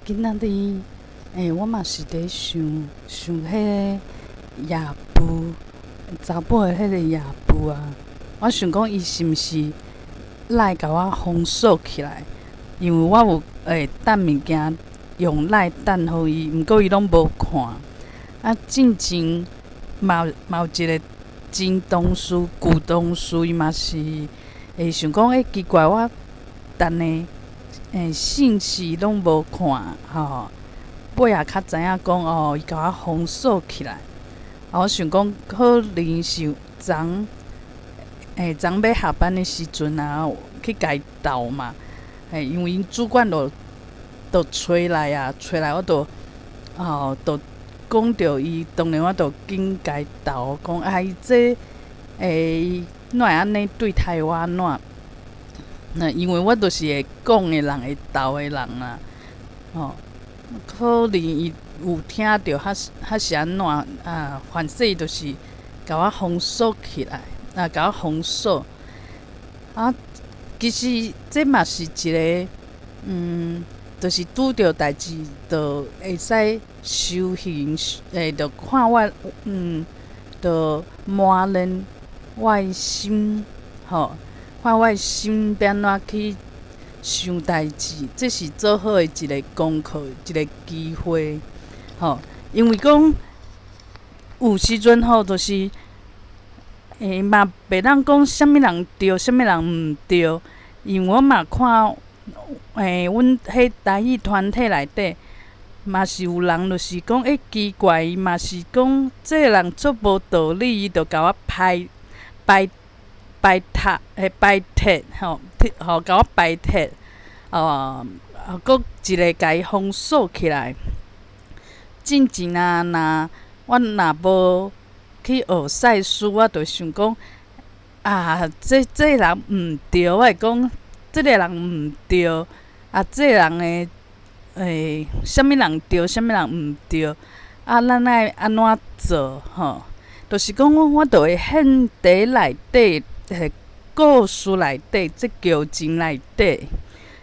今仔日，我嘛是佇想想彼个夜晡，查某的彼个夜晡啊，我想講伊是毋是 LINE 共我封鎖起來？因為我有等物件用 LINE 等予伊，毋過伊攏無看。啊，進前嘛有一个前同事、舊同事，伊嘛是會想講，奇怪，我等的信息攏無看，吼，尾仔較知影講，哦，伊共我封鎖起來。啊，我想講可能是昨昨欲下班的時陣啊，去共伊鬥嘛。因為𪜶主管就揣來啊，揣來我就吼，就講著伊，當然我就緊共伊鬥，講啊，伊這哪會按呢對待我按怎？那因為我就是會講的人，會鬥的人啊，吼，可能伊有聽著，還是按怎啊？反正伊就是共我封鎖起來，啊，共我封鎖。啊，其實這嘛是一个，就是拄著代誌，就會使修行，就看我，就磨練我的心，吼，看我的心欲按怎去想代誌，這是做好的一个功課，一个機會，吼。因為講有時陣吼，就是，嘛袂當講啥物人對，啥物人毋對，因為我嘛看，阮彼台語團體內底，嘛是有人就是講，奇怪，伊嘛是講這个人足無道理，伊就共我排排排踢，排斥吼，吼，共我排斥，哦，閣一个共伊封鎖起來。進前啊，若我若無去學賽斯，我就想講，啊，這人毋對，我會講這个人毋對，啊，這个人的啥物人對，啥物人毋對，啊，咱愛按怎做吼？就是講我就會陷佇內底，故事內底，這劇情內底，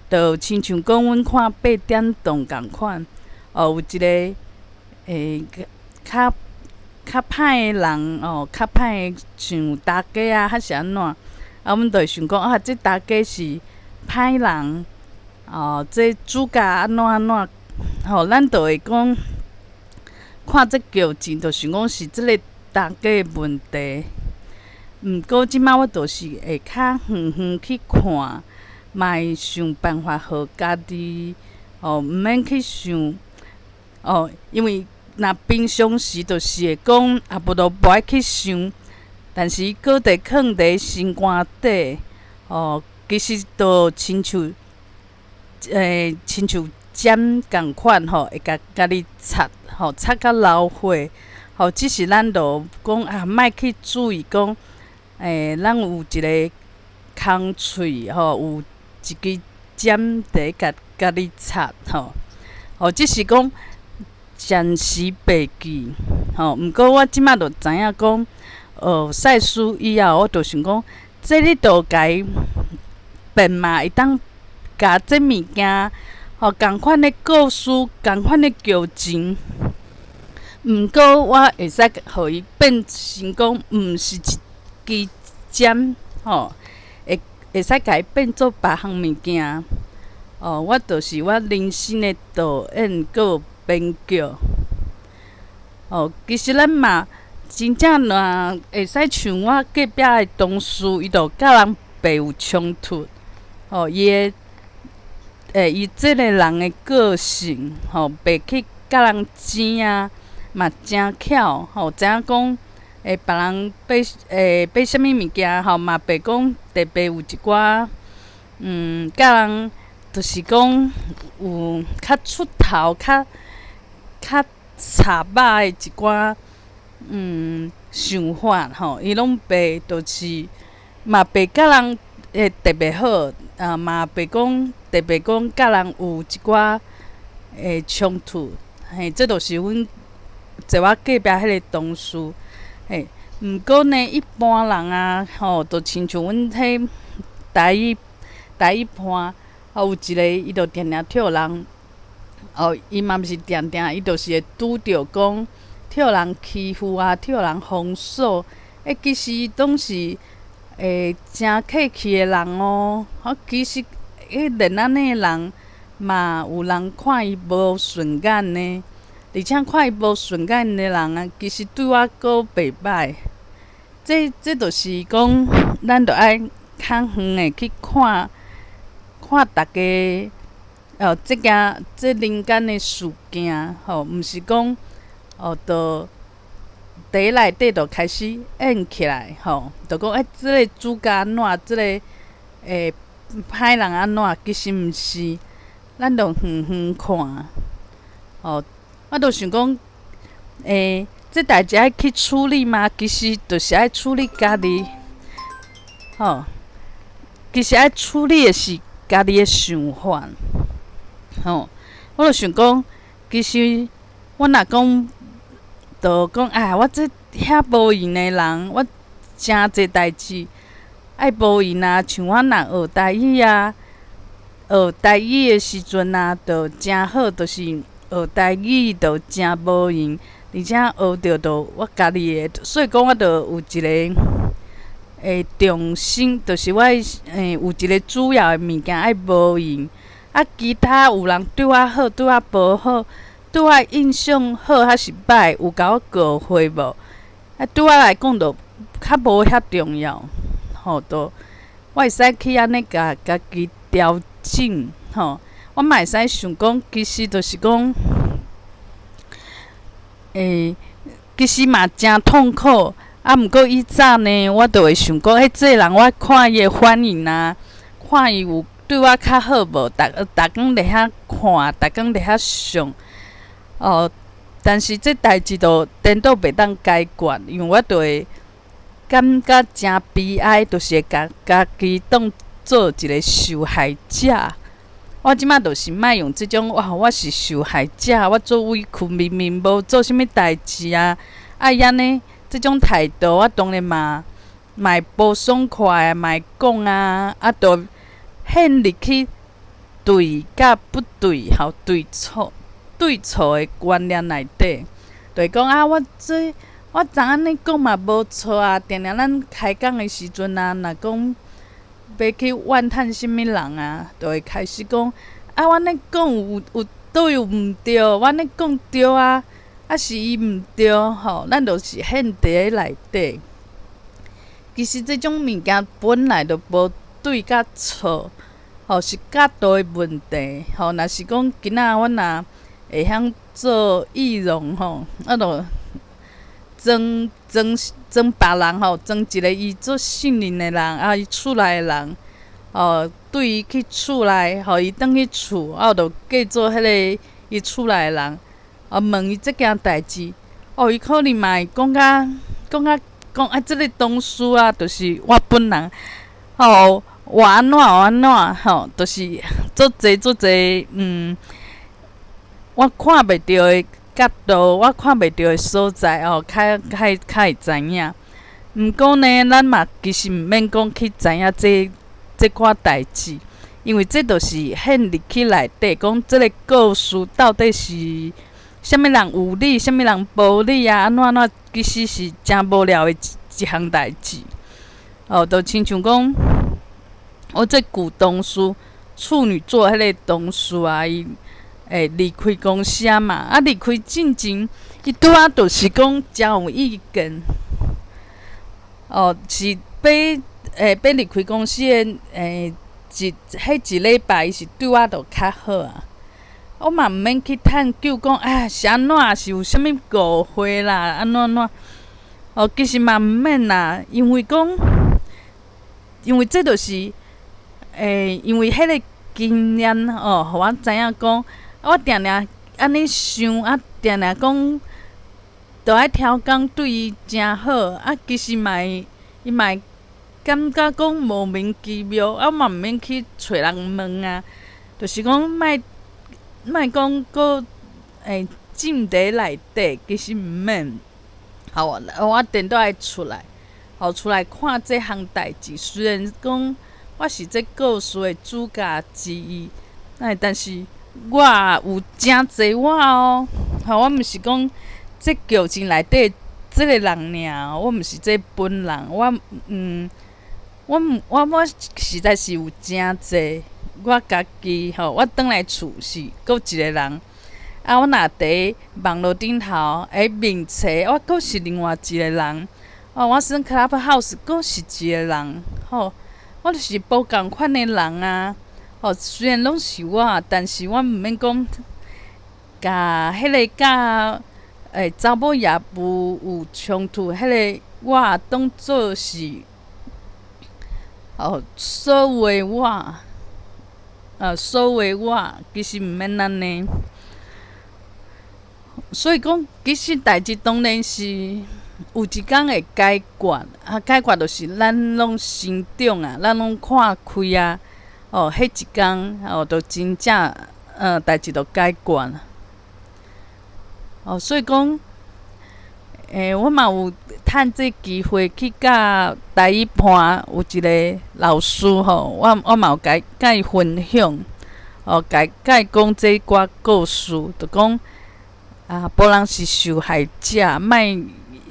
就親像講阮看八點檔仝款，哦，有一个較歹的人哦，較歹的像大家啊，還是按怎？啊，阮就會想講啊，這大家是歹人，哦，這主角按怎按怎？吼，咱就會講看這劇情，就想講是這个大家的問題。毋過這擺我就是會較遠遠去看，嘛會想辦法予家己哦，毋免去想哦，因為若平常時就是會講，啊，無就無愛去想，但是伊閣佇囥佇心肝底，哦，其實就親像針仝款吼，會共你插，吼，插甲流血，吼，只是咱就講啊，莫去注意講，咱有一个空喙，吼，有一支針佇共你插，吼，吼，只是講暫時袂記，吼，毋過我這擺就知影講，學賽斯以後，我就想講，這你就共伊變嘛，會當共這物件，吼，仝款的故事，仝款的劇情，毋過我會使予伊變成講，毋是一支針，吼，會使共伊變做別項物件。哦，我就是我人生的導演閣編劇。哦，其實咱嘛真正若會使像我隔壁的同事，伊就佮人袂有衝突。哦，伊的伊這个人的個性，吼，袂去佮人爭啊，嘛誠巧，吼，知影講別人買啥物物件，吼，嘛袂講特別有一寡，佮人就是講有較出頭、較插肉的一寡，想法吼，伊攏袂，就是嘛袂佮人會特別好，啊嘛袂講特別講佮人有一寡衝突，嘿，這就是阮坐我隔壁彼个同事，嘿，毋過呢，一般人啊，吼，就親像阮彼台語伴，有一个伊就定定予人哦，伊嘛毋是定定，伊就是會拄著講，予人欺負啊，予人封鎖。欸，其實伊攏是會誠客氣的人哦。啊，其實欸，連按呢的人嘛有人看伊無順眼呢。而且看伊無順眼的人啊，其實對我閣袂䆀。這就是講，咱著愛較遠的去看，看逐家哦，這件這人間的事件吼，毋是講哦，著佇內底就開始演起來吼，就講欸，這个主角按怎，這个歹人按怎，其實毋是，咱著遠遠看，吼，我著想講，欸，這代誌愛去處理嗎？其實就是愛處理家己，吼，其實愛處理的是家己的想法，吼，我著想講，其實我若講，就講啊，我這遐無閒的人，我誠濟代誌愛無閒啊，像我若學台語啊，學台語的時陣啊，就誠好，就是學台語就誠無閒，而且學著就我家己的，所以講我就有一个重心，就是我有一个主要的物件愛無閒，啊，其他有人對我好，對我無好，對我印象好抑是䆀，有共我過會無？啊，對我來講就較無遐重要，吼，就我會使去按呢共家己調整，吼，我嘛會使想講，其實就是講，其實嘛誠痛苦，啊，毋過以早呢，我就會想講，欸，這个人我看伊的反應啊，看伊有對我較好無？逐逐工佇遐看，逐工佇遐想，哦，但是這代誌就顛倒袂當解決，因為我就會感覺誠悲哀，就是會共家己當做一个受害者。我這擺就是莫用這種，哇！我是受害者，我足委屈，明明無做啥物代誌啊，愛按呢這種態度，我當然嘛嘛會無爽快啊，嘛會講啊，啊，就陷入去對佮不對，吼，對錯對錯的觀念內底，就是講啊，我這我昨按呢講嘛無錯啊，定定咱開講的時陣啊，若講欲去怨嘆啥物人啊，就會開始講啊，我按呢講有佗位有毋對，我按呢講對啊，啊是伊毋對吼，咱就是陷佇咧內底。其實這種物件本來就無對佮錯，吼，是角度的問題。吼，若是講今仔阮若會曉做易容吼，啊，就裝裝裝別人吼，裝一个伊足信任的人，啊，伊厝內的人，哦，對伊去厝內，予伊轉去厝，啊，我就假做彼个伊厝內的人，啊，問伊這件代誌，哦，伊可能嘛會講甲講甲講啊，這个同事啊，就是我本人，哦，我按怎我按怎吼，就是足濟足濟，我看袂著的角度，我看袂著的所在哦，較較較會知影。毋過呢，咱嘛其實毋免講去知影這這款代誌，因為這就是陷入去內底，講這个故事到底是啥物人有理，啥物人無理啊？按怎按怎，其實是誠無聊的一一項代誌。哦，就親像講，我這舊同事處女座彼个同事啊，伊會離開公司啊嘛，啊離開進前，伊對我就是講誠有意見。哦，是欲欲離開公司的一彼一禮拜，伊是對我就較好啊。我嘛毋免去探究講啊是按怎，是有啥物誤會啦，按怎按怎。哦，其實嘛毋免啦，因為講，因為這就是，因為彼个經驗哦，予我知影講，我定定按呢想啊，定定講，著愛刁工對伊誠好，啊，其實嘛會，伊嘛會感覺講莫名其妙，啊，嘛毋免去揣人問啊，就是講莫莫講閣浸佇內底，其實毋免。好，我顛倒愛出來，好出來看這項代誌。雖然講我是這故事的主角之一，哎，但是我有誠濟我哦，吼，我毋是講這劇情內底這个人爾，我毋是這本人，我嗯，我毋我我實在是有誠濟我家己吼，我轉來厝是閣一個人，啊，我若佇網路頂頭面冊，我閣是另外一個人，哦，我耍 Clubhouse 閣是一個人，吼，我就是無仝款的人啊。吼，雖然攏是我，但是我毋免講，共彼个佮查某業務有衝突，彼个我當做是哦，所有的我，所有的我其實毋免按呢。所以講，其實代誌當然是有一工會解決，啊，解決就是咱攏成長啊，咱攏看開啊。哦，彼一工哦，就真正代誌就解決。哦，所以講，我嘛有趁這機會去佮台語盤有一个老師吼，我嘛有共伊分享，哦，共伊講這寡故事，就講啊，無人是受害者，莫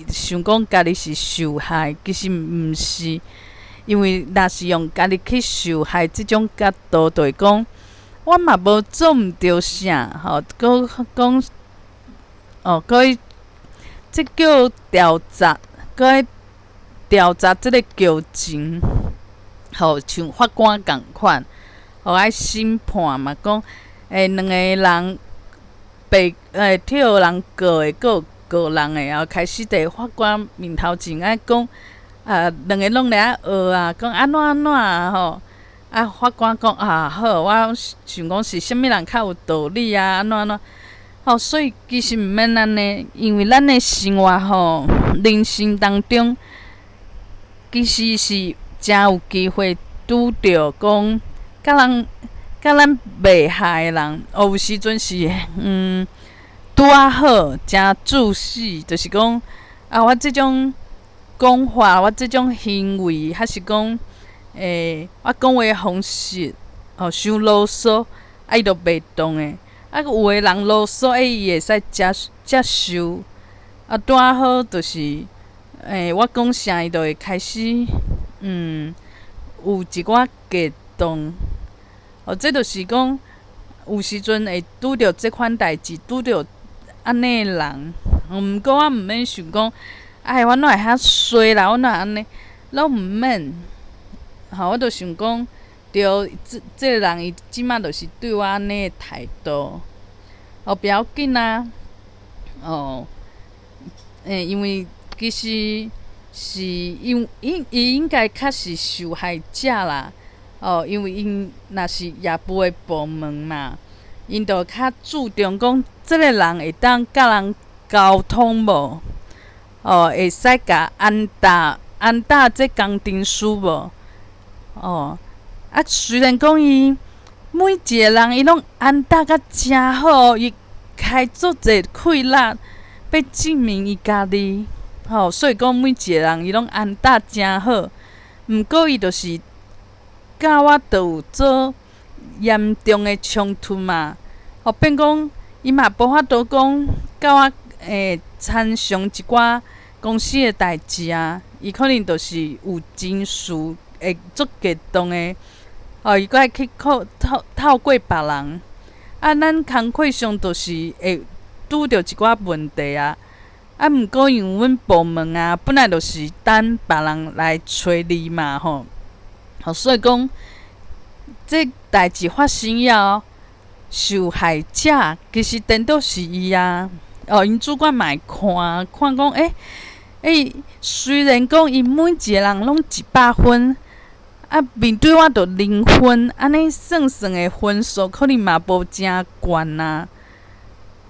想講家己是受害，其實毋是。因為若是用家己去受害這種角度，就會講我嘛無做毋著啥，吼，閣講哦，閣去這叫調查，閣去調查這个劇情，吼，像法官仝款，吼，愛審判嘛，講兩个人被予人告的，閣有告人的，後開始佇法官面頭前愛講。啊，兩个攏咧學啊，講按怎按怎啊吼，啊，法官講啊好，我想講是啥物人較有道理啊，按怎按怎，吼，所以其實毋免按呢，因為咱的生活吼，人生當中，其實是誠有機會拄著講，佮咱袂合的人，哦，有時陣是拄仔好，誠注死，就是講啊，我這種講話，我這種行為，還是講，我講話方式，哦，傷囉嗦，啊，伊就袂當的。啊，有的人囉嗦，伊會使接受。啊，拄仔好就是，我講啥，伊就會開始，有一寡激動。哦，這就是講，有時陣會拄著這款代誌，拄著按呢的人。毋過我毋免想講，哎，我哪會遐衰啦？我哪會按呢？攏毋免。吼，我就想講，對，這个人伊這馬就是對我按呢的態度。哦，不要緊啊。哦，因為其實是因伊應該較是受害者啦。哦，因為𪜶若是業務的部門嘛，𪜶就較注重講，這个人會當佮人溝通無？哦，會使共安搭安搭這工程師無？哦，啊，雖然講伊每一个人伊攏安搭甲誠好，伊開足濟氣力，欲證明伊家己，吼，所以講每一个人伊攏安搭誠好，毋過伊就是佮我都有做嚴重的衝突嘛，吼，變講伊嘛無法度講佮我參詳一寡公司的代誌啊，伊可能就是有情緒會足激動的，哦，伊閣愛去透過別人，啊，咱工課上就是會拄著一寡問題啊，啊，毋過因為阮部門啊，本來就是等別人來揣你嘛，吼，所以講，這代誌發生了後，受害者其實顛倒是伊啊，哦，𪜶主管嘛會看看講，欸，雖然講伊每一个人攏100分，啊，面對我就0分，按呢算算的分數可能嘛無誠懸啊。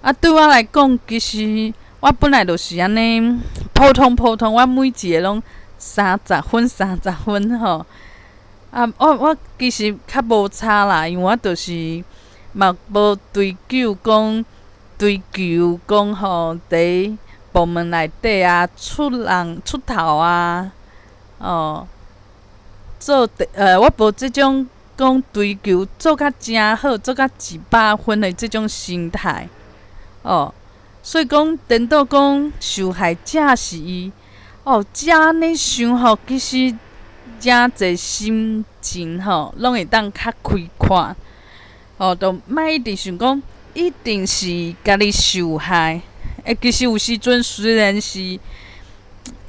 啊，對我來講，其實我本來就是按呢普通普通，我每一个攏三十分三十分吼。啊，我其實較無差啦，因為我就是嘛無追究講追求講吼，佇部門內底啊出人出頭啊，哦，做我無這種講追求做甲誠好，做甲100分的這種心態，哦，所以講，顛倒講受害者是伊，哦，這按呢想吼，其實誠濟心情吼，攏會當較開闊，哦，就莫一直想講一定是家己受害，欸，其實有時陣雖然是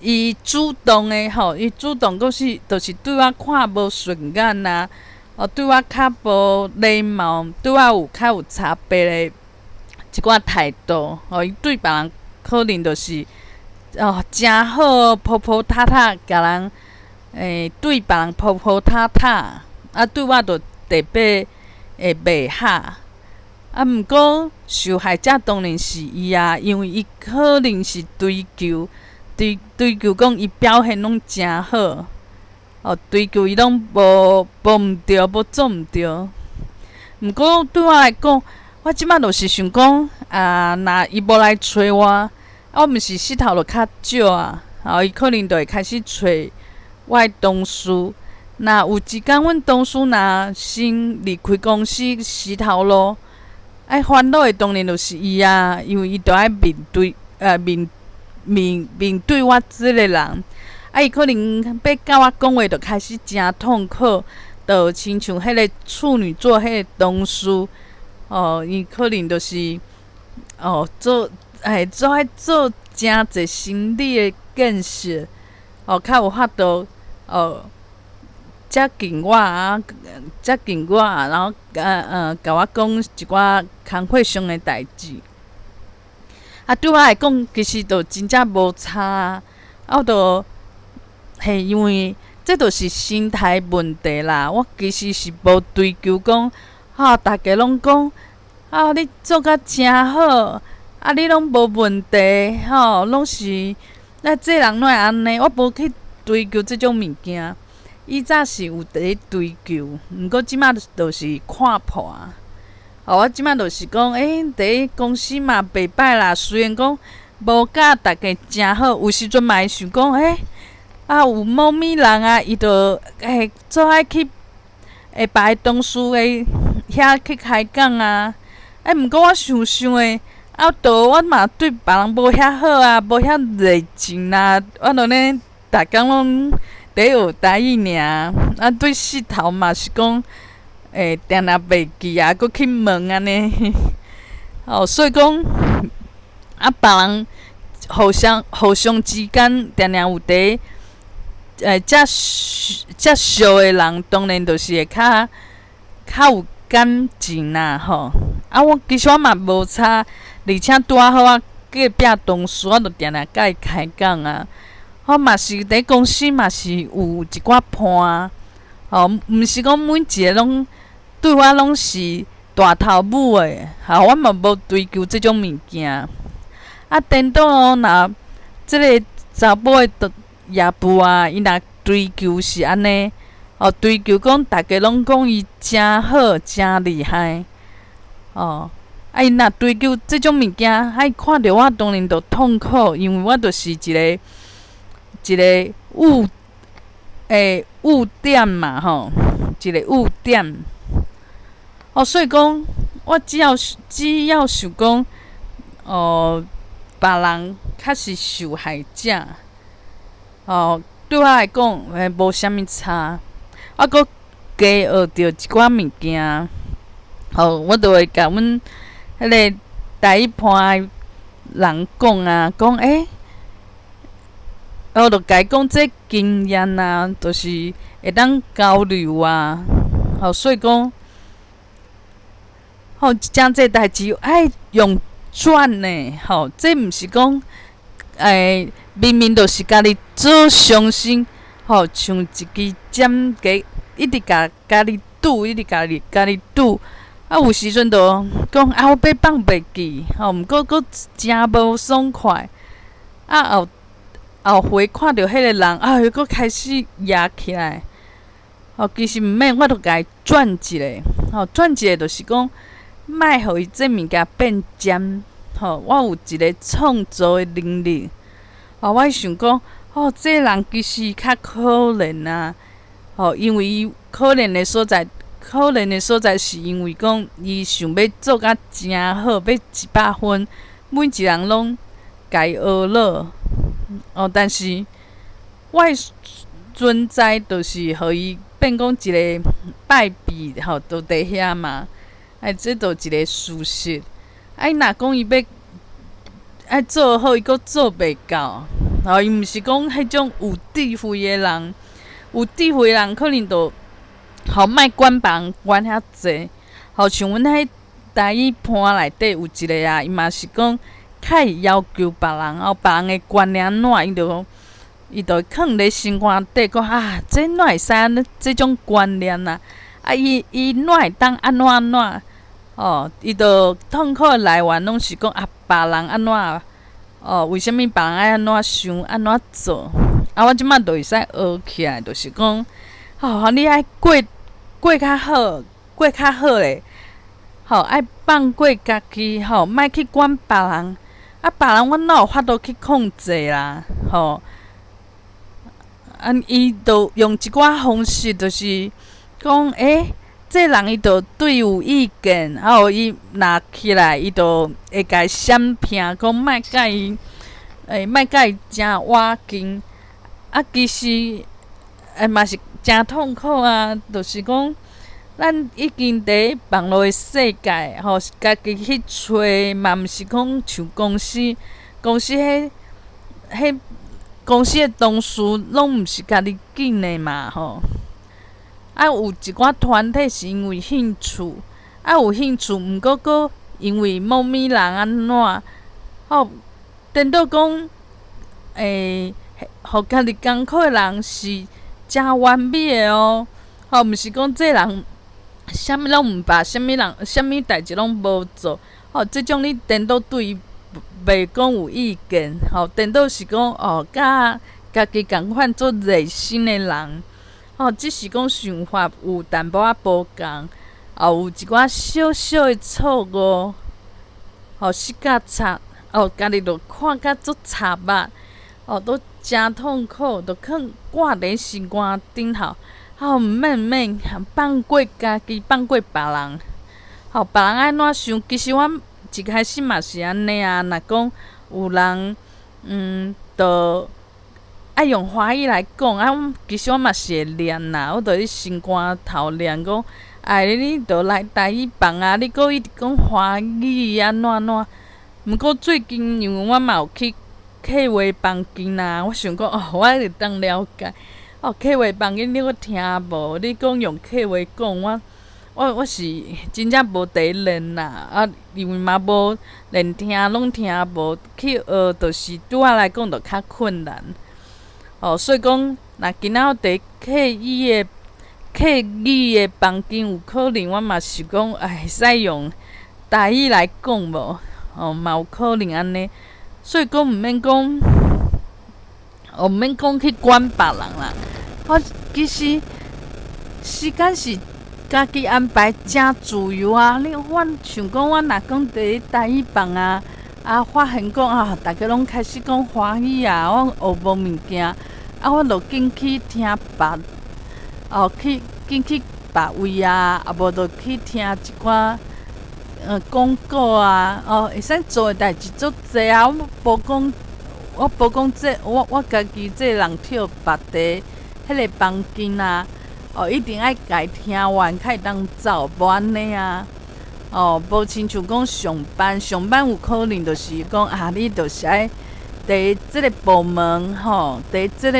伊主動的吼，伊主動閣是，就是對我看無順眼啊，哦，對我較無禮貌，對我有較有差別的一寡態度，吼，伊對別人可能就是哦誠好，鋪鋪塌塌，共人欸對別人鋪鋪塌塌，啊，對我就特別會袂合。啊，毋過受害者當然是伊啊，因為伊可能是追求。追求講伊表現攏誠好，哦，追求伊攏無毋對，無做毋對。毋過對我來講，我這擺就是想講，啊，若伊無來揣我，啊，我毋是穡頭就較少啊，哦，伊可能就會開始揣我的同事。若有一工阮同事若先離開公司辭頭路，愛煩惱的當然就是伊啊，因為伊著愛面對面對我這个人，啊，伊可能欲佮我講話，就開始誠痛苦，就親像彼個處女座彼個同事，哦，伊可能就是哦做，欸，做愛做誠濟心理的建設，哦，較有法度哦接近我啊，接近我，然後共我講一寡工課上的代誌。啊，對我來講，其實就真正無差啊。啊，就嘿，因為這就是心態問題啦。我其實是無追求講，吼，逐家攏講，啊，你做甲誠好，啊，你攏無問題，吼，攏是，咱這人哪會按呢？我無去追求這種物件。以早是有佇咧追求，毋過這馬就是看破。哦，我這馬就是講，欸，佇咧公司嘛袂歹啦。雖然講無佮逐家誠好，有時陣嘛會想講，欸，啊有某物人啊，伊就欸做愛去會別的同事的遐去開講啊。欸，毋過我想想的，啊，著我嘛對別人無遐好啊，無遐熱情啊，我著咧逐工攏佇學台語爾，啊，對穡頭嘛是講。會定定袂記啊，閣去問按呢，哦，所以講啊，別人互相之間定定有佇欸遮熟的人，當然就是會較有感情啦，吼。啊，我其實我嘛無差，而且拄仔好我隔壁同事，我就定定佮伊開講啊。我嘛是佇公司嘛是有一寡伴，吼，毋是講每一个攏對我攏是大頭母的，吼，我嘛無追求這種物件。啊，顛倒哦，若這个查某的業務啊，伊若追求是按呢，哦，追求講逐家攏講伊誠好、誠厲害，哦，啊，伊若追求這種物件，啊，伊看著我當然就痛苦，因為我就是一个一个污點嘛，吼，一个污點。哦，所以講，我只要想講，哦，別人較是受害者，哦，對我來講，欸，無啥物差。我閣加學著一寡物件，吼，我就會共阮彼个台語伴的人講啊，講欸，我就共伊講這經驗啊，就是會當交流啊，吼，所以講，吼，誠濟代誌愛用轉的，吼，這毋是講，欸，明明就是家己做傷心，吼，像一支針加一直共家己拄，一直共家己拄，啊，有時陣就講啊，我欲放袂記，吼，毋過閣誠無爽快，啊後後回看著彼个人，啊，又閣開始攑起來，吼，其實毋免，我就共伊轉一下，吼，轉一下就是講，莫予伊這物件變尖，吼，我有一个創造的能力，吼，我想講，吼，這个人其實較可憐啊，吼，因為伊可憐的所在，可憐的所在，是因為講伊想欲做甲誠好，欲100分，每一人攏共伊學落。哦，但是我的存在就是予伊變講一個敗筆吼，就佇遐嘛。哎，這就一個事實。啊，伊若講伊欲愛做好，伊閣做袂到。吼，伊毋是講彼種有智慧的人，有智慧的人可能就吼莫管別人管遐濟。吼，像阮彼台語伴內底有一個啊，伊嘛是講較會要求別人，哦，別人的觀念按怎，伊就囥佇心肝底，講啊，這哪會使按呢？這種觀念啊，啊，伊哪會當按怎按怎？哦，伊就痛苦的來源攏是講啊，別人按怎？哦，為啥物別人愛按怎想、按怎做？啊，我這擺就會使學起來，就是講，吼，你愛過過較好，過較好咧，吼，愛放過家己，吼，莫去管別人。啊，別人我哪有法度去控制啦，吼。啊，伊就用一寡方式，就是講，欸，這人伊就對有意見，啊，予伊若起來，伊就會共伊閃避，講莫共伊，欸，莫共伊誠倚近。啊，其實欸嘛是誠痛苦啊，就是講，咱已經佇網路的世界，吼，家己去揣嘛，毋是講像公司，公司彼彼公司的同事攏毋是家己揀的嘛，吼。啊，有一寡團體是因為興趣，啊有興趣，毋過閣因為某物人按怎，吼，顛倒講，欸，予家己艱苦的人是誠完美的哦，吼，毋是講這人啥物攏毋捌，啥物人啥物代誌攏無做，吼，這種你顛倒對伊袂講有意見，吼，顛倒是講哦，佮家己仝款做熱心的人，吼，只是講想法有淡薄仔無仝，也有一寡小小的錯誤，吼，失甲錯，哦，家己就看甲足插目，哦，都誠痛苦，就囥掛佇心肝頂頭，吼，毋免毋免，放過家己，放過別人，吼，別人按怎想？其實阮一開始嘛是按呢啊。若講有人，就愛用華語來講啊，其實我嘛是會念啦，我就佇心肝頭念講，哎，你著來台語房啊，你閣一直講華語按怎按怎？毋過最近因為我嘛有去客話房間啊，我想講哦，我會當了解。哦，客話房間你閣聽無？你講用客話講，我是真正無佇練啦，啊，因為嘛無連聽攏聽無，去學就是對我來講就較困難。哦，所以講，若今仔我佇客語的房間，有可能我嘛是講，哎，會使用台語來講無？哦，嘛有可能按呢。所以講毋免講，哦，毋免講去管別人啦。我其實時間是家己安排誠自由啊！你阮像講，阮若講佇台語房啊，啊發現講啊，逐家攏開始講華語啊，我學無物件，啊，我就緊去聽別，哦，去緊去別位啊，啊無就去聽一寡廣告啊，哦，會使做的代誌足濟啊！我無講，我無講這，我家己這人跳別佇彼个房間啊，哦，一定愛共伊聽完才會當走，無按呢啊。哦，無親像講上班，上班有可能就是講啊，你就是愛佇這个部門吼，佇這個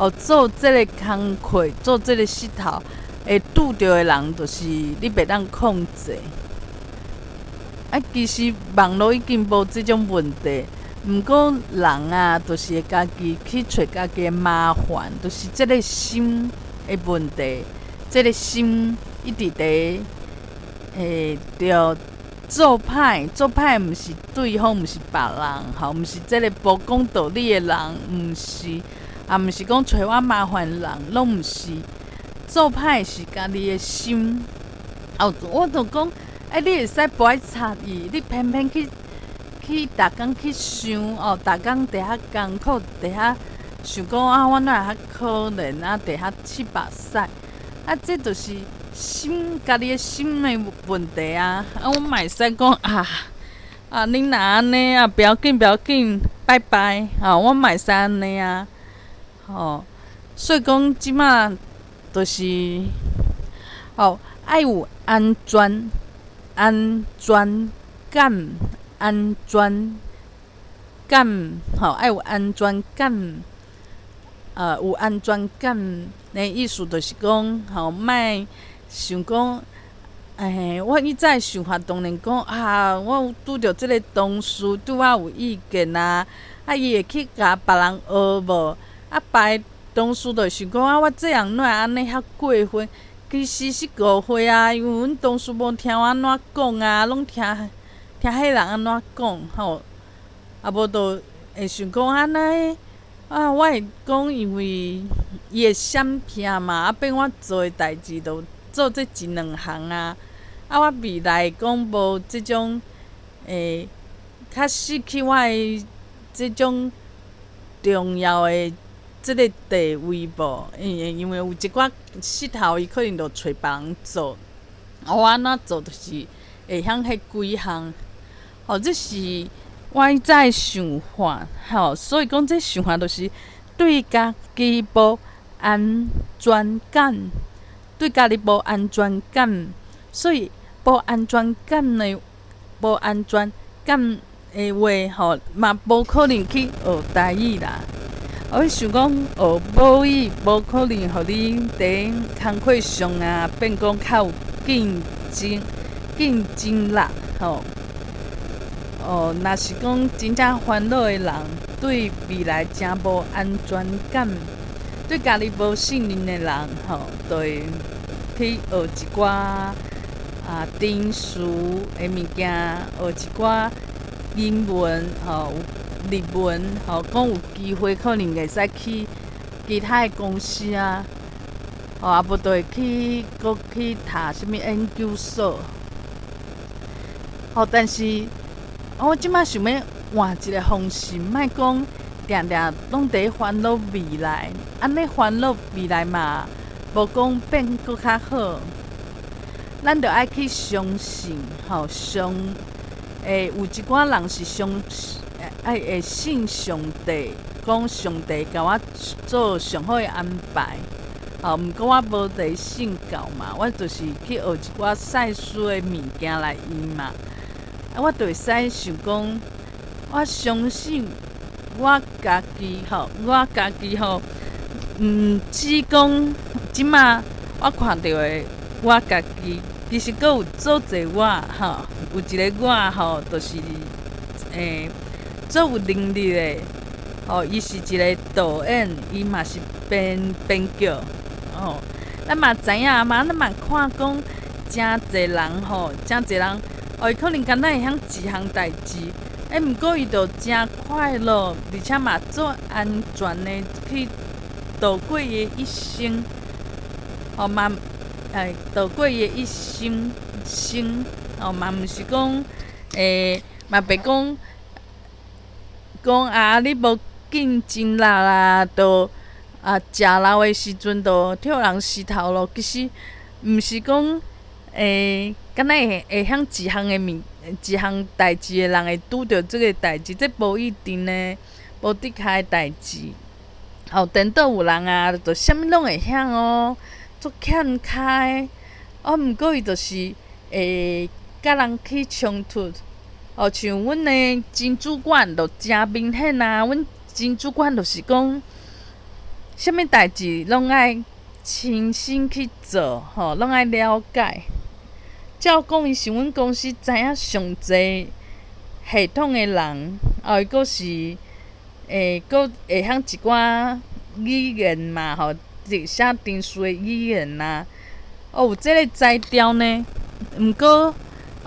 哦做這个工課，做這个穡頭，會拄著的人，就是你袂當控制。啊，其實網路已經無這種問題，毋過人啊，就是會家己去揣家己的麻煩，就是這个心的問題，這个心一直佇會著做歹，做歹毋是對方，毋是別人，吼，毋是這个無講道理的人，毋是，也毋是講揣我麻煩的人，攏毋是。做歹是家己的心。哦，我就講，欸，你會使無愛插伊，你偏偏去逐工去想哦，逐工佇遐艱苦，佇遐想講啊，我哪會較可憐啊，佇遐拭目屎，啊，這就是心家己的心的問題啊。啊，阮嘛會使講啊啊，恁若按呢啊，不要緊，不要緊，拜拜，啊，阮嘛會使按呢啊，吼。所以講這馬就是，吼，愛有安全感，安全感，吼，愛有安全感，有安全感的意思就是講，吼，莫想講，欸，我以前想法當然講啊，我有拄著這个同事對我有意見啊，啊，伊會去共別人學無？啊，別个同事就會想講啊，我這人哪會按呢遐過分？其實是誤會啊，因為阮同事無聽我按怎講啊，攏聽聽彼人按怎講吼，啊無就會想講按呢啊，我會講因為伊會閃避嘛，啊變我做的代誌就做這一兩項啊，啊我未來講無這種會較失去我的這種重要的這个地位無？因為有一寡穡頭，伊可能就揣別人做，啊我按怎做就是會曉彼幾項，吼，這是我以前的想法，吼，所以講這想法就是對家己無安全感，對家己無安全感，所以無安全感的無安全感的話，吼，嘛無可能去學台語啦。我想講學母語無可能予你佇工課上啊變講較有競爭力吼。哦，若是講真正煩惱的人，對未來誠無安全感，對家己無信任的人，吼，就會去學一寡啊程式的物件，學一寡英文，吼，日文，吼，講有機會可能會使去其他的公司啊，吼，啊無就會去閣去讀啥物研究所。吼，但是我這馬想欲換一个方式，莫講定定攏佇煩惱未來，按呢煩惱未來嘛，無講變閣較好。咱著愛去相信，吼，相會有一寡人是相愛會信上帝，講上帝共我做上好的安排。吼，毋過我無佇信教嘛，我就是去學一寡賽斯的物件來用嘛。啊，我就會使想講，我相信我家己吼，我家己吼，毋止講這馬我看著的我家己，其實閣有做一個我吼，有一个我吼，就是足有能力的，吼，伊是一个導演，伊嘛是編劇，吼，咱嘛知影嘛，咱嘛看講誠濟人吼，誠濟人，哦，伊可能敢若會曉一項代誌，欸，毋過伊就誠快樂，而且嘛足安全的去度過伊的一生，吼嘛，欸，度過伊的一生生，吼嘛毋是講，欸，嘛袂講講啊，你無競爭力啊，就啊食老的時陣就跳人死頭路。其實毋是講，欸，敢若會曉一項的物，一項代誌的人會拄著這个代誌，這無一定呢，無的確的代誌。吼，顛倒有人啊，就啥物攏會曉哦，足欠跤的，哦，毋過伊就是會佮人起衝突。哦，像阮的真主管就誠明顯啊，阮真主管就是講，啥物代誌攏愛親身去做，吼，攏愛了解。照講，伊是阮公司知影上濟系統的人，哦，伊閣是會閣會曉一寡語言嘛，吼，寫程式的語言啊，哦，有這个才調呢。毋過，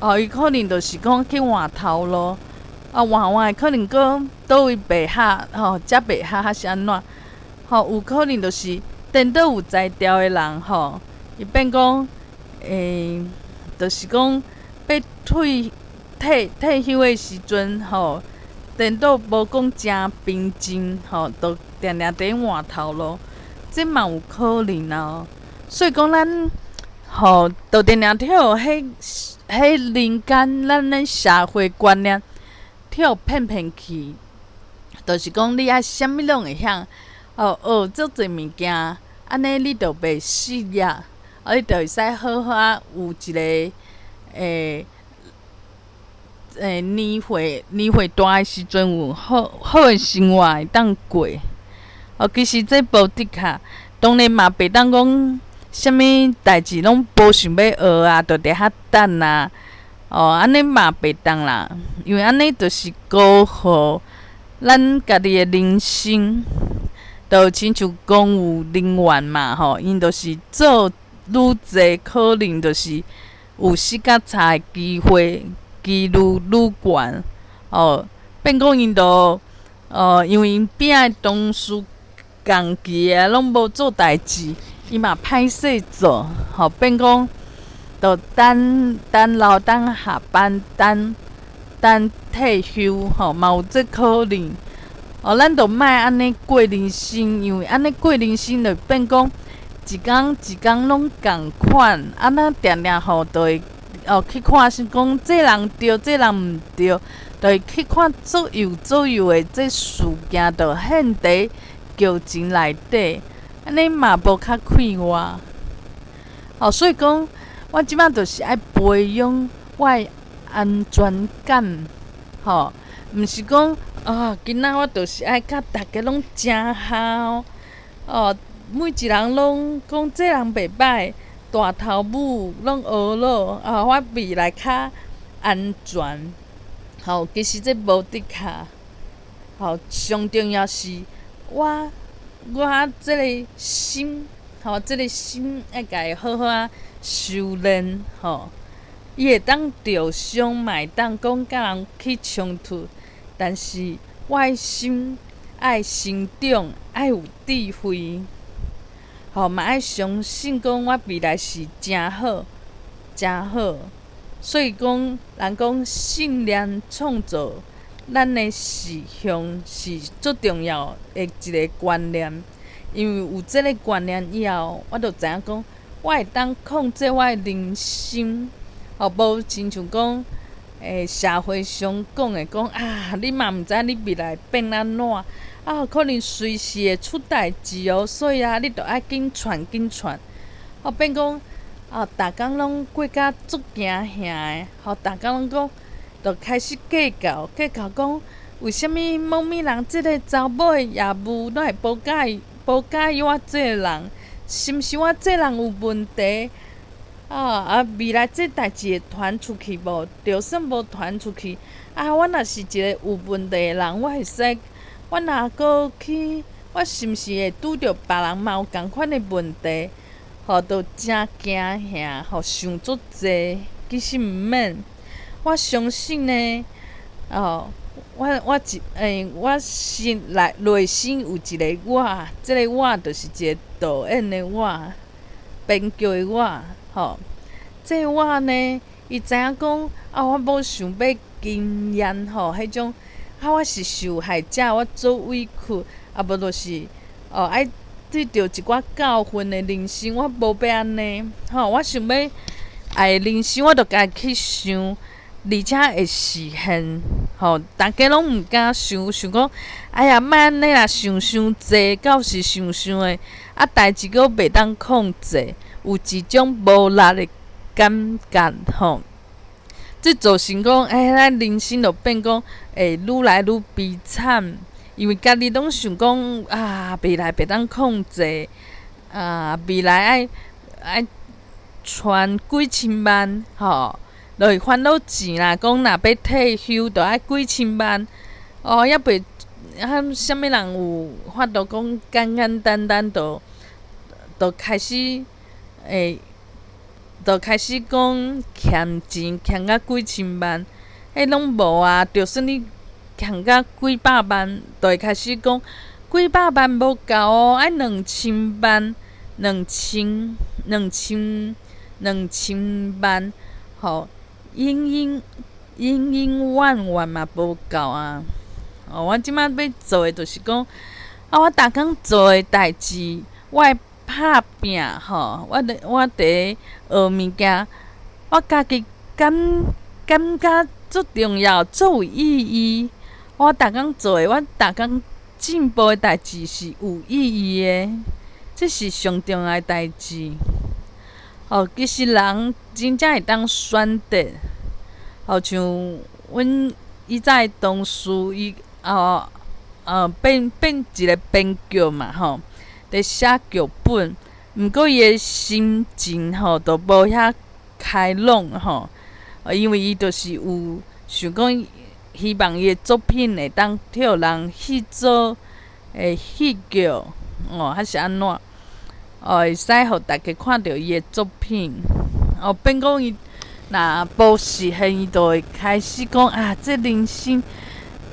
哦，伊可能就是講去換頭路，啊，換換可能閣佗位袂合，吼，遮袂合，還是按怎？吼，有可能就是顛倒有才調的人，吼，伊變講，欸，就是講欲退休的時陣，吼，顛倒無講誠平靜，吼，就定定佇換頭路，這嘛有可能哦。所以講，咱吼，就定定予彼人間咱的社會觀念予騙騙去，就是講你愛啥物攏會曉，哦，學足濟物件，按呢你就袂失業，啊，你就會使好好仔有一個年歲大的時陣有好好的生活會當過。哦，其實這無的確，當然嘛袂當講啥物代誌攏無想欲學啊，就佇遐等啊。哦，按呢嘛袂當啦，因為按呢就是辜負咱家己的人生，就親像公務人員嘛，吼，𪜶就是做愈濟，可能就是有死較差的機會，幾率愈懸。哦，變講𪜶就，哦，因為𪜶邊仔的同事仝期的攏無做代誌，伊嘛歹勢做，吼，變講就等等老等下班，等等退休，吼，嘛有這可能。哦，咱就莫按呢過人生，因為按呢過人生就變講一工一工攏仝款，啊，咱定定吼就會哦去看是講這人對，這人毋對，就會去看左右左右的這事件，就陷佇劇情內底，按呢嘛無較快活。哦，所以講，我這擺就是愛培養我的安全感，吼，毋是講啊，今仔我就是愛佮逐家攏誠合，哦，每一人攏講這人袂䆀，大頭母攏呵咾，啊，我未來較安全。吼，其實這無的確，吼，上重要是我這个心，吼，這个心愛共伊好好仔修煉，吼，伊會當著傷，嘛會當講佮人起衝突，但是我的心愛成長，愛有智慧，吼，嘛愛相信講我未來是誠好，誠好。所以講，人講信念創造咱的實相是足重要的一个觀念，因為有這个觀念以後，我就知影講，我會當控制我的人生，吼，無親像講，社會上講的講啊，你嘛毋知你未來變按怎，啊，可能隨時會出代誌哦，所以啊，你著愛緊喘緊喘，吼，變講啊，逐工攏過甲足驚嚇的，吼，逐工攏講，就開始計較計較講，為啥物某物人這个查某的業務攏會無佮意無佮意我這个人，是毋是我這个人有問題？啊，未來這代誌會傳出去無？就算無傳出去，啊，我若是一个有問題的人，我會使，我若閣去，我是毋是會拄著別人嘛有仝款的問題？吼，就誠驚嚇，吼，想足濟，其實毋免。我相信呢，哦，我心內內心有一个我，這个我就是一个導演的我，編劇的我，吼。這个我呢，伊知影講，啊，我無想欲經驗吼，彼種，啊，我是受害者，我足委屈，啊，無就是哦，愛得著一寡教訓的人生，我無欲按呢，吼，我想欲愛的人生，我就家己去想，而且會實現，吼，逐家攏毋敢想，想講，哎呀，莫按呢啦，想傷濟，到時想想的，啊，代誌閣袂當控制，有一種無力的感覺，吼。這造成講，欸，咱人生就變講會愈來愈悲慘，因為家己攏想講啊，未來袂當控制，啊，未來愛愛存幾千萬，吼，就是煩惱錢啦。講若欲退休，就愛幾千萬，哦，猶袂啊，啥物人有法度講簡簡單單就就開始會。就開始講欠錢欠甲幾千萬，彼攏無啊！就算你欠甲幾百萬，就會開始講幾百萬無夠哦，愛兩千萬、兩千、兩千、兩千萬，吼，永永永永遠遠嘛無夠啊！哦，我這擺欲做的就是講，啊，我逐工做的代誌，我的拍拚吼，我佇學物件，我家己感覺足重要、足有意義。我逐工做的，我逐工進步的代誌是有意義的，這是上重要的代誌。哦，其實人真正會當選擇，好像阮以早的同事，伊哦，變一个編劇嘛吼，佇寫劇本，毋過伊的心情吼，都無遐開朗吼，因為伊就是有想講，希望伊的作品會當予人去做戲劇，哦，還是按怎，哦，會使予大家看著伊的作品，哦，變講伊若無實現，伊就會開始講啊，這人生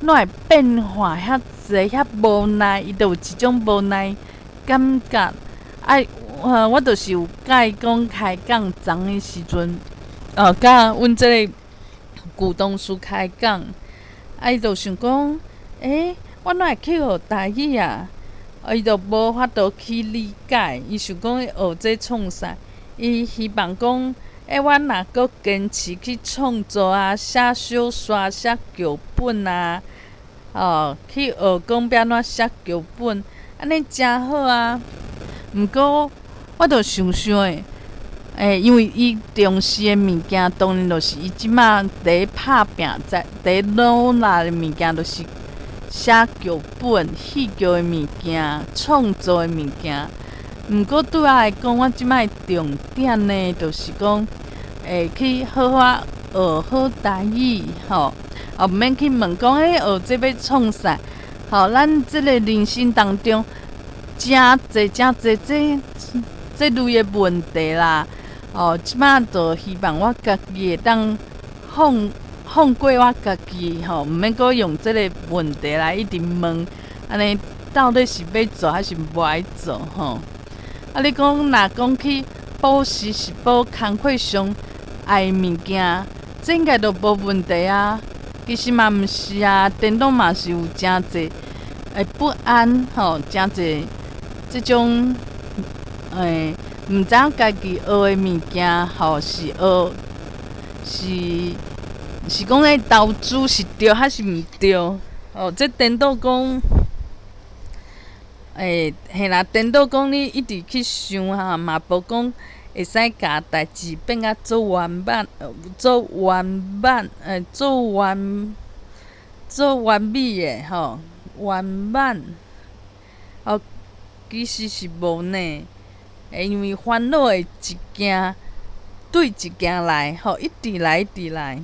哪會變化遐濟，遐無奈，伊就有一種無奈感覺。啊，我就是有佮伊講開講昨的時陣，哦，佮阮這个舊同事開講，啊，伊就想講，欸，我哪會去學台語啊？伊就無法度去理解，伊想講學這創啥？伊希望講，欸，我若閣堅持去創作啊，寫小說、寫劇本啊，哦，去學講欲按怎寫劇本，按呢誠好啊。毋過，我就想想的，欸，因為伊重視的物件，當然就是伊這馬佇拍拚，在佇努力的物件，就是寫劇本、戲劇的物件、創作的物件。毋過對我來講，我這擺的重點呢，就是講，會去好好學好台語，吼，毋免去問講，欸，學這欲創啥？吼，咱這个人生當中，誠濟誠濟這類的問題啦，哦，這擺就希望我家己會當放過我家己，吼，毋免閣用這个問題來一直問，按呢到底是欲做還是無愛做，吼？啊！你講若講去補習是補工課上愛的物件，這應該都無問題啊。其實嘛毋是啊，顛倒嘛是有誠濟會不安吼，誠濟這種毋知影家己學的物件吼是學是是講咧投資是對還是毋對？哦，這顛倒講。欸，嘿啦，顛倒講你一直去想哈，嘛無講會使共代誌變甲足圓滿，足圓滿，足完美的吼，圓滿。哦，其實是無呢，欸，因為煩惱會一件對一件來，吼，一直來一直來，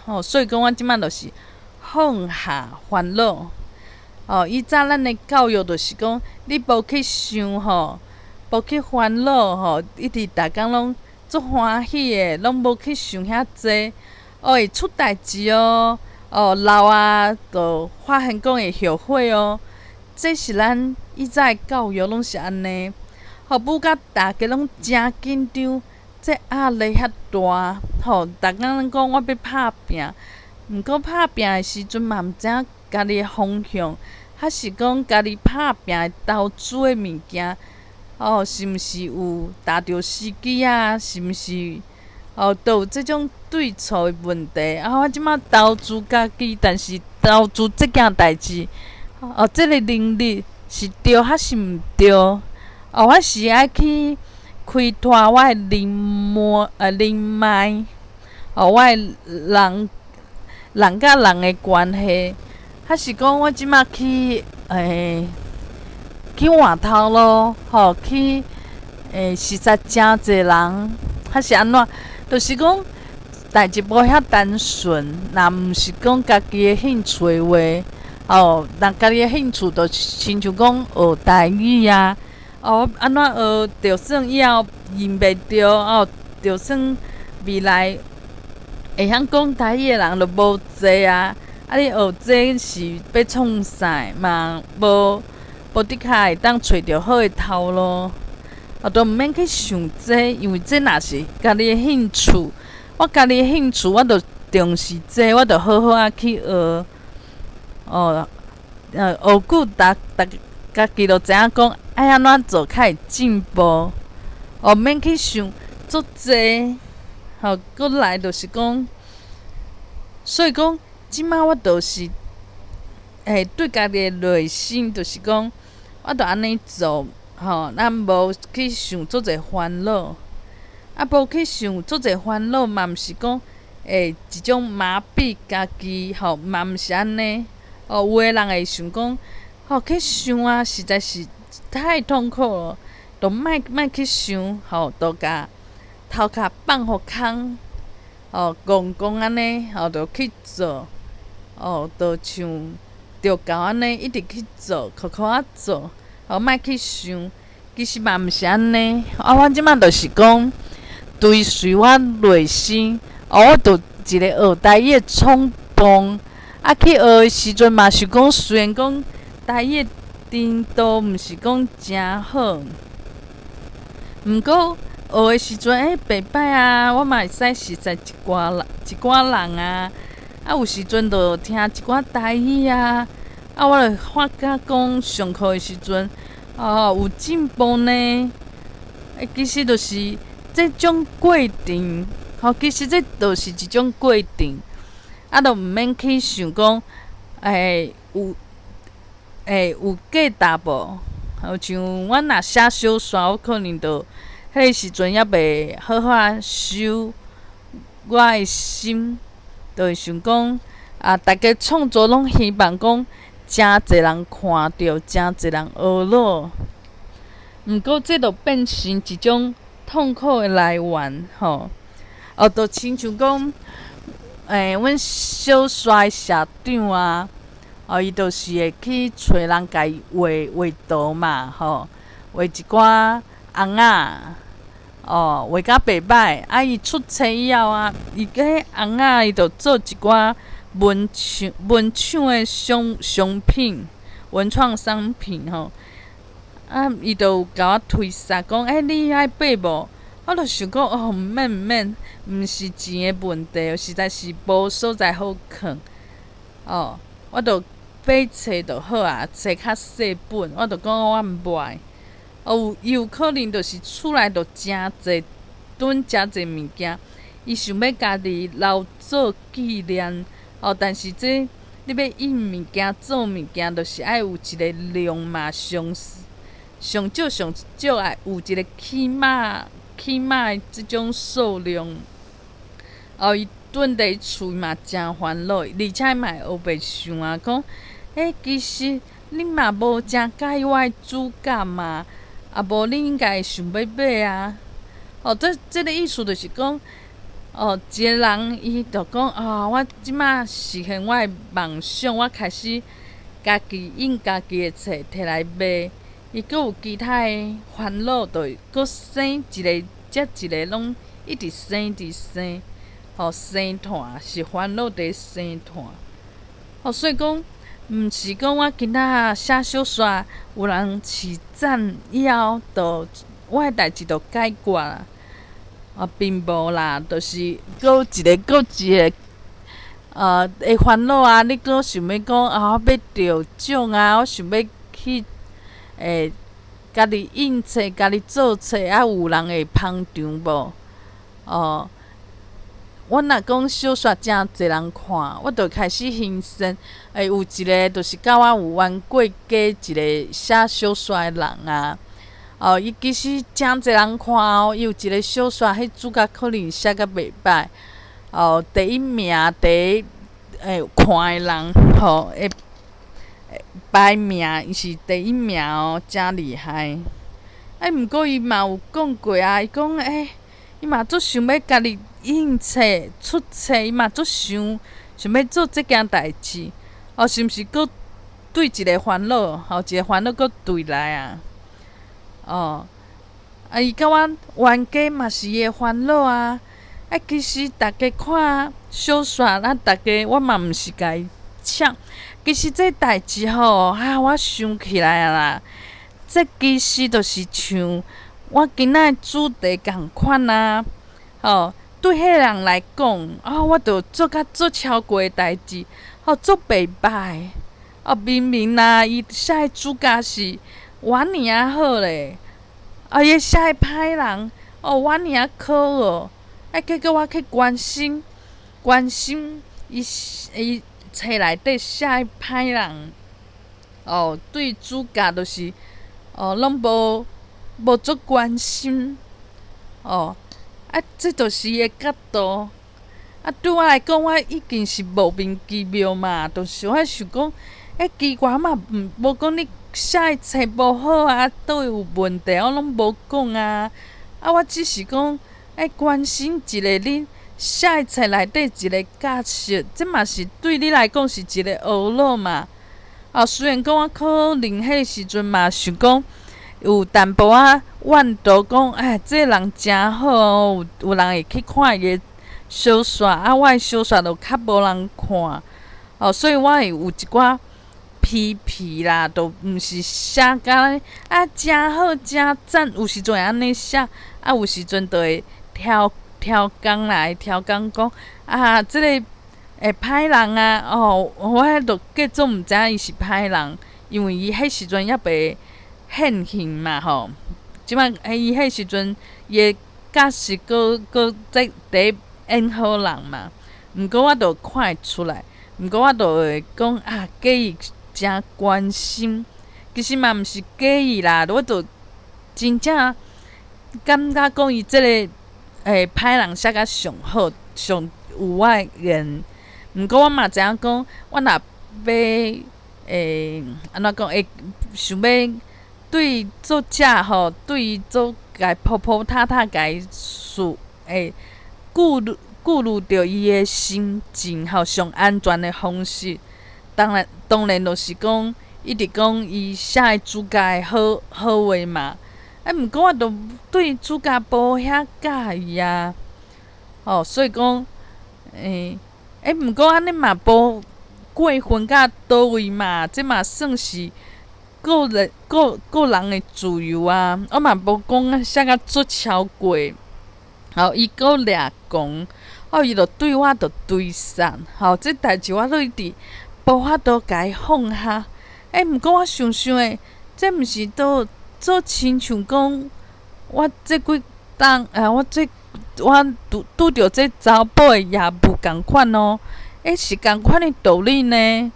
吼，所以講我這擺就是放下煩惱。哦，以早咱的教育就是講，你無去想吼，無去煩惱吼，一直逐工攏足歡喜的，攏無去想遐濟。哦，會出代誌哦，哦老啊，就發現講會後悔哦。這是咱以早的教育攏是按呢。吼，母甲大家攏誠緊張，這壓力遐大，吼，逐工攏講我欲拍拚，毋過拍拚的時陣嘛，毋知影家己的方向，還是講家己拍拚的投資的物件，哦，是毋是有踏著時機啊？是毋是？哦，都有這種對錯的問題。啊，我這馬投資家己，但是投資這件代誌，哦，這个能力是對還是毋對？哦，我是愛去開拓我的人脈，哦，我的人人佮人的關係，還是講我這馬去換頭路，吼，去熟識誠濟人，還是按怎？就是講代誌無遐單純，若毋是講家己的興趣的話，哦，若家己的興趣就親像講學台語啊，哦，按怎學，就算以後認袂著，哦，就算未來會曉講台語的人就無濟啊，啊，你學這是欲創啥嘛？無的確會當揣著好的頭路，哦，都毋免去想這，因為這若是家己的興趣，我家己的興趣，我就重視這，我就好好仔去學。哦，學久，逐逐家己就知影講，愛按怎做較會進步，哦，免去想足濟，吼，閣來就是講，所以講，這擺我就是，對家己的內心就是講，我著按呢做，吼，咱無去想足濟煩惱，啊，無去想足濟煩惱嘛，毋是講，一種麻痹家己，吼，嘛毋是按呢。哦，有的人會想講，吼，去想啊，實在是太痛苦了，就莫莫去想，吼，就共頭殼放予空，吼，戇戇按呢，吼，就去做，哦，就像著猴按呢，一直去做，苦苦仔做，吼，莫去想，其實嘛毋是按呢。啊，我這擺就是講，追隨我內心，哦，我就一个學台語的衝動。啊，去學的時陣嘛是講，雖然講台語的程度毋是講誠好，毋過學的時陣，袂歹啊，我嘛會使熟似一寡人，一寡人啊。啊，有時陣就聽一寡台語啊。啊，我就發覺講上課的時陣，哦，有進步呢。其實就是這種過程，吼，其實這就是一種過程。啊，就毋免去想講，有，有價值無？好像阮若寫小說，我可能就彼個時陣猶未好好仔收我的心，就會想講，啊，逐家創作攏希望講，誠濟人看著，誠濟人學咯。毋過這就變成一種痛苦的來源，吼。哦，就親像講，阮小說的社長啊，哦，伊就是會去揣人共伊畫畫圖嘛，吼，畫一寡尪仔，哦，畫甲袂歹。啊，伊出冊以後啊，伊彼尪仔伊就做一寡文創文創的商商品，文創商品吼。啊，伊就有共我推捒講，你愛買無？我就想講，哦，毋免毋免，毋是錢的問題，實在是無所在好囥。哦，我就買冊就好啊，冊較細本，我就講我毋愛。哦，有有可能就是厝內就誠濟囤誠濟物件，伊想欲家己留做紀念。哦，但是這你欲印物件、做物件，就是愛有一個量嘛，上上少上少愛有一個起碼。起碼的這種數量，哦，伊囤佇厝嘛誠煩惱，而且嘛會烏白想啊，講，其實你嘛無誠佮意我的主角嘛，啊無你應該會想欲買啊。哦，這這个意思就是講，哦，一个人伊就講，啊，我這馬實現我的夢想，我開始家己印家己的冊摕來賣。伊閣有其他的煩惱，就會閣生一个接一个，攏一直生一直生，吼，生團是煩惱佇生團。吼，所以講，毋是講我今仔寫小說，有人揤讚以後，就我的代誌就解決啊。啊，並無啦，就是閣一个閣一个，會煩惱啊！你閣想欲講啊，我欲得獎啊，我想欲去。家己印冊，家己做冊，啊，有人會捧場無？哦，我若講小說誠濟人看，我就開始興奮。有一个就是佮我有冤過家一个寫小說的人啊。哦，伊其實誠濟人看哦，伊有一个小說，彼主角可能寫甲袂歹。哦，第一名，第一看的人吼會。排名伊是第一名哦，誠厲害。哎，毋過伊嘛有講過啊，伊講伊嘛足想欲家己印冊出冊，伊嘛足想想欲做這件代誌。哦，是毋是閣對一個煩惱，吼，一個煩惱閣對來啊？哦，啊，伊佮我冤家嘛是伊的煩惱啊。啊，其實逐家看小說，咱逐家我嘛毋是共伊搶。其實這代誌吼，啊，我想起來啊啦，這其實就是像我今仔的主題仝款啊，吼，對彼个人來講，啊，我著做甲做超過的代誌，吼，做袂歹。哦，明明啊，伊寫的主角是我爾仔好咧，啊伊寫的歹人，哦，我爾仔可惡，啊結果我去關心關心伊伊冊內底寫的歹人，哦，對主角就是哦，攏無無足關心，哦，啊，這就是伊的角度。啊，對我來講，我已經是莫名其妙嘛，就是我想講，欸，奇怪嘛，毋無講你寫的冊無好啊，佗位有問題，我攏無講啊。啊，我只是講，愛關心一下你寫的冊內底一個角色，這嘛是對你來講是一個懊惱嘛。啊，雖然講我可能彼時陣嘛想講有淡薄仔怨妒，講哎，這個人誠好哦，有有人會去看伊的小說，啊，我的小說就較無人看，哦，所以我會有一寡批評啦，都毋是寫甲啊誠好誠讚，有時陣會按呢寫，啊，有時陣就會挑挑工來挑工講啊，這個會歹人啊，哦，我彼就假做毋知影伊是歹人，因為伊彼時陣猶未現形嘛，吼，這擺伊彼時陣伊的角色閣閣在佇演好人嘛，毋過我就看會出來，毋過我就會講啊，假伊誠關心，其實嘛毋是假伊啦，我就真正感覺講伊這個歹人寫甲上好，上有我的緣。毋過我嘛知影講，我若欲按怎講會想欲對作者吼，對伊做共鋪鋪沓沓共伊述顧慮顧慮著伊的心情吼，上安全的方式，當然當然就是講一直講伊寫的主角的好好話嘛。啊，毋過我就對主角無遐佮意啊，吼，所以講，欸，毋過按呢嘛無過分到佗位嘛，這嘛算是個人個個人的自由啊。我嘛無講寫甲足超過，吼，伊閣掠狂，哦，伊就對我就追殺，吼，這代誌我都一直無法度共伊放下。欸，毋過我想想的，這毋是都做親像講，我這幾冬啊，我這我拄拄著這查某的業務仝款哦，欸，是仝款的道理呢。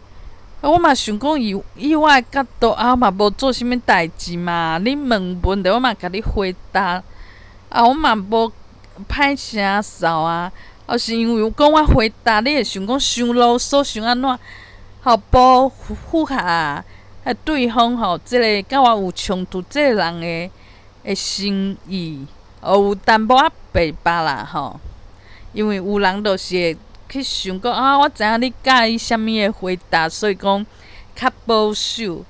我嘛想講，以以我的角度啊，我嘛無做啥物代誌嘛，你問問題，我嘛共你回答。啊，我嘛無歹聲嗽啊，啊是因為講我回答，你會想講傷囉嗦，傷按怎？吼，無符合啊對方吼，這個佮我有衝突這個人的的心意，哦，有淡薄仔白目啦吼。因為有人就是會去想講啊，我知影你佮意啥物的回答，所以講較保守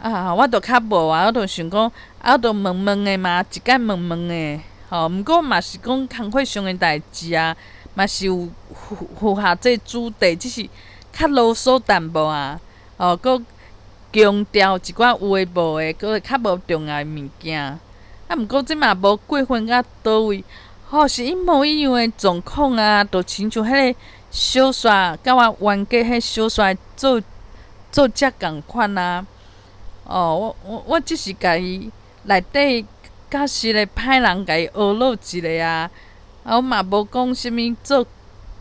啊，我就較無啊，我就想講啊，我就問問的嘛，一概問問的吼。毋過嘛是講工課上的代誌啊，嘛是有符符合這主題，只是較囉嗦淡薄仔，哦，閣強調一寡有的無的，閣較無重要的物件。啊，毋過這嘛無過分到佗位，吼，是一模一樣的狀況啊，就親像彼個小說，佮我冤家彼小說作作者仝款啊。哦，我我我只是共伊內底角色的歹人共伊呵咾一下啊，啊，我嘛無講啥物做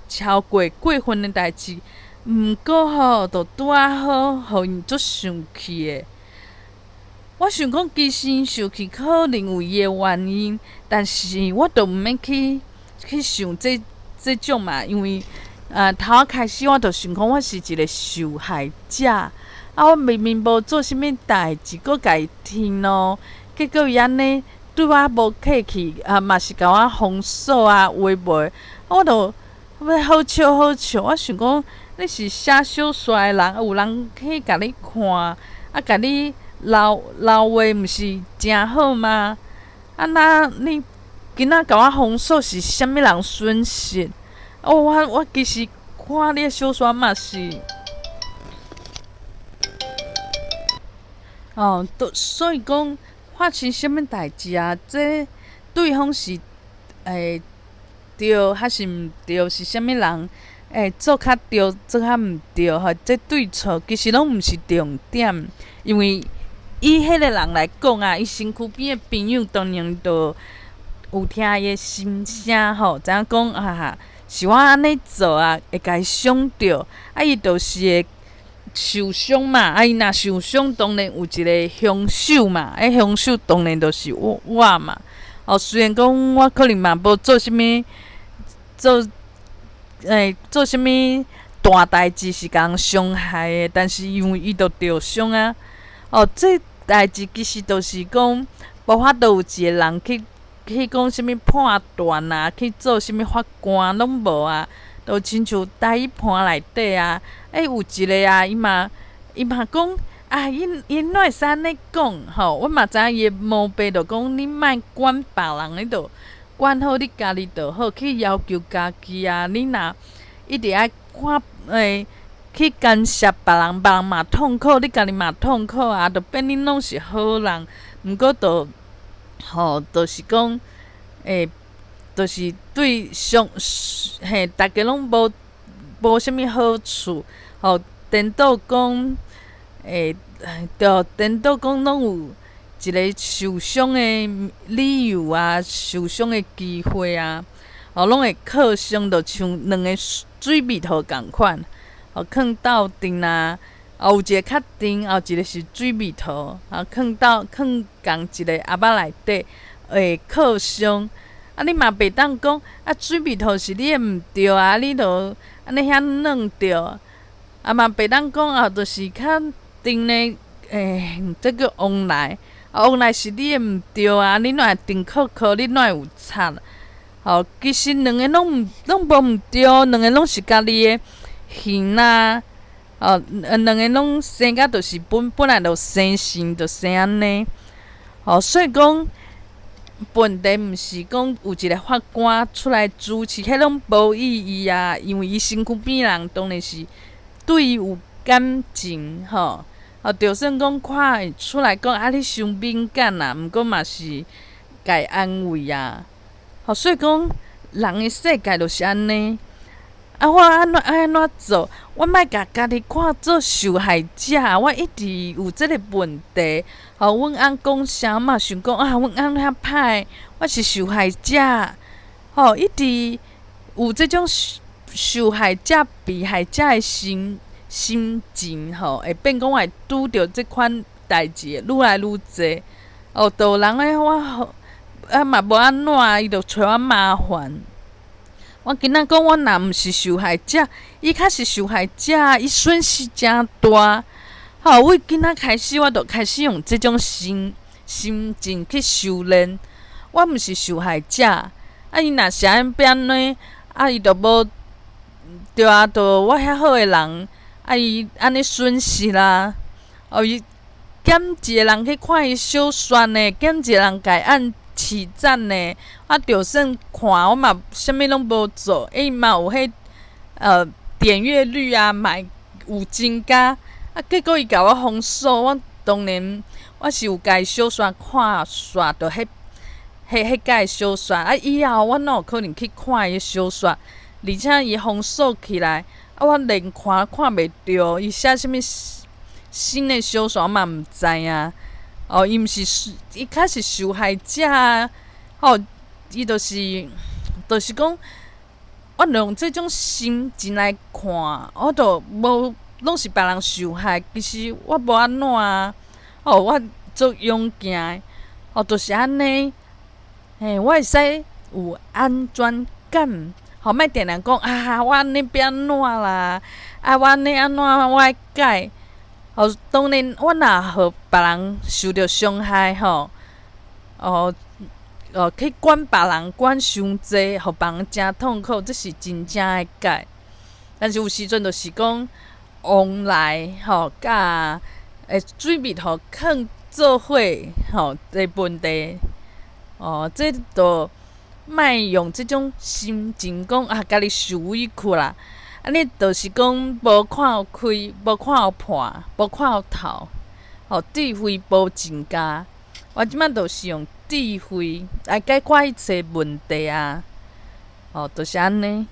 超過過分的代誌。毋過吼，就拄仔好，予𪜶足生氣的。我想講，其實𪜶生氣可能有伊的原因，但是我就毋免去去想這這種嘛，因為啊，頭仔開始我就想講，我是一個受害者，啊，我明明無做啥物代誌，閣共伊添咯，結果伊按呢對我無客氣，啊，嘛是共我封鎖啊，有的無的，我就欲好笑好笑，我想講，你是寫小說的人，有人去共你看，啊，共你留留話，毋是誠好嗎？啊，那你今仔共我封鎖是啥物人損失？哦，我我其實看你的小說嘛是，哦，都所以講發生啥物代誌啊？這對方是會對還是毋對？是啥物人？會做較對，做較毋對，吼，這對錯其實攏毋是重點，因為以彼个人來講啊，伊身軀邊的朋友當然就有聽伊的心聲吼，知影講啊，是我按呢做啊，會共伊傷著，啊，伊就是會受傷嘛，啊，伊若受傷，當然有一个兇手嘛，彼兇手當然就是我嘛。哦，雖然講我可能嘛無做啥物，做啥物大代誌是共人傷害的，但是因為伊就著傷啊。哦，這代誌其實就是講，無法度有一个人去講啥物判斷啊，去做啥物法官攏無啊，就親像台語盤內底啊，有一个啊，伊嘛講啊，𪜶哪會使按呢講吼？我嘛知影伊的毛病，就講你莫管別人，你就管好你家己就好，去要求家己啊。你若一直愛看去干涉別人，別人嘛痛苦，你家己嘛痛苦啊，就變恁攏是好人，毋過就吼，就是講就是對上嘿，逐家攏無啥物好處，吼，顛倒講對，顛倒講攏有一个受傷的理由啊，受傷的機會啊，哦，攏會靠傷，就像兩个水蜜桃仝款，哦，囥鬥陣啊，哦，有一个較甜，有一个是水蜜桃，啊，囥仝一个盒仔內底會靠傷。啊，你嘛袂當講啊，水蜜桃是你的毋對啊，你著按呢遐軟著，啊嘛袂當講啊，就是較甜的，這叫旺來，啊旺來是你的毋對啊，你哪會甜扣扣，你哪會有插？吼，其實兩个攏無毋對，兩个攏是家己的形啊，哦，兩个攏生甲就是本來就生性就生按呢，吼，所以講，問題毋是講有一个法官出來主持，彼攏無意義啊！因為伊身軀邊人當然是對伊有感情吼，哦，就算講看會出來講啊，你傷敏感啊，毋過嘛是共伊安慰啊。吼，所以講人的世界就是按呢。啊，我按怎愛按怎做？我莫共家己看做受害者，我一直有這个問題。吼，阮翁講啥嘛想講啊，阮翁遐歹，我是受害者。吼，一直有這種受害者、被害者的心情吼，會變講我會拄著這款代誌愈來愈濟。哦，就有人咧我啊嘛無按怎，伊就揣我麻煩。我囡仔講，我若毋是受害者，伊較是受害者，伊損失誠大。吼，為囡仔開始，我就開始用這種心情去修煉。我毋是受害者，啊，伊若是按欲按呢，啊，伊就無對啊，就我遐好的人，啊，伊按呢損失啦。哦，伊減一个人去看伊小說呢，減一个人共伊按揤讚呢，啊，就算看我嘛，啥物攏無做，伊嘛有彼點閱率啊，嘛有增加，啊，結果伊共我封鎖，我當然我是有共伊小說看煞，就彼屆小說，啊，以後我哪有可能去看伊小說？而且伊封鎖起來，啊，我連看看袂著，伊寫啥物新的小說我嘛毋知影。哦，伊毋是，伊較是受害者啊！吼，伊就是講，我用這種心情來看，我就無攏是別人受害，其實我無按怎啊！哦，我足勇健的，哦，就是按呢，嘿，我會使有安全感，吼，莫定定講啊，我按呢欲按怎啦，啊，我按呢按怎，我愛改。哦，當然，我若予別人受著傷害吼，哦哦，去管別人管傷濟，予別人誠痛苦，這是真正愛改。但是有時陣就是講旺來吼，佮水蜜桃囥做伙吼的問題，哦，這就莫用這種心情講啊，家己受委屈啦。按呢就是講無看予開，無看予破，無看予透，吼，智慧無增加。我這擺就是用智慧來解決一切問題啊！哦，就是按呢。